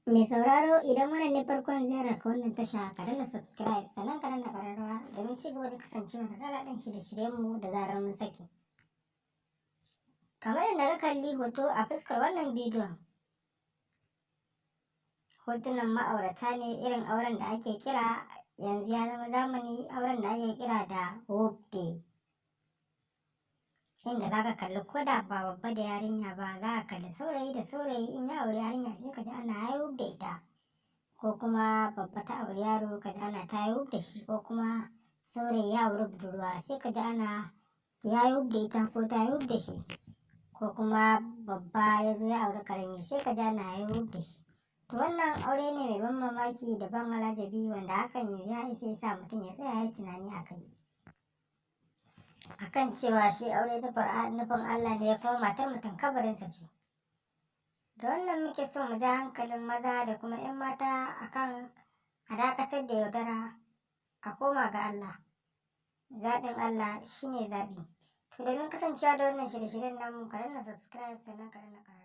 Mai sauraro, idan wannan ne farkon ziyarar ka wannan tasha, ka danna subscribe, sannan ka danna ƙararrawa domin ci gaba da kasancewa da daɗaɗɗen shirye-shiryenmu da zarar mun saki. Kamar yadda ka kalli hoto a fuskar wannan bidiyon, hotunan ma'aurata ne, irin auren da ake kira yanzu ya zama zamani, auren da ake kira da day, inda za ka kalli ko da ba babba da yarinya ba, za ka kalli saurayi da saurayi, in ya auri yarinya sai ka ji ana ya da ita, ko kuma babba ta auri yaro, ka ji ana ta yi da shi, ko kuma saurayi ya auri budurwa, sai ka ji ana ya yi da ita ko ta yi da shi, ko kuma babba ya zo ya auri karami, sai ka ji ana ya yi da shi. To, wannan aure ne mai ban mamaki da ban alajabi, wanda hakan ya isa ya sa mutum ya tsaya ya yi tunani a kai, akan cewa shi aure nufin Allah ne, kuma matar mutum kabarinsa ce. Da wannan muke so mu ja hankalin maza da kuma 'yan mata akan a dakatar da yaudara, a koma ga Allah. Zaɓin Allah shine zaɓi. To, domin kasancewa da wannan shirye-shiryen namu, ka danna subscribe, sannan ka danna ƙararrawa.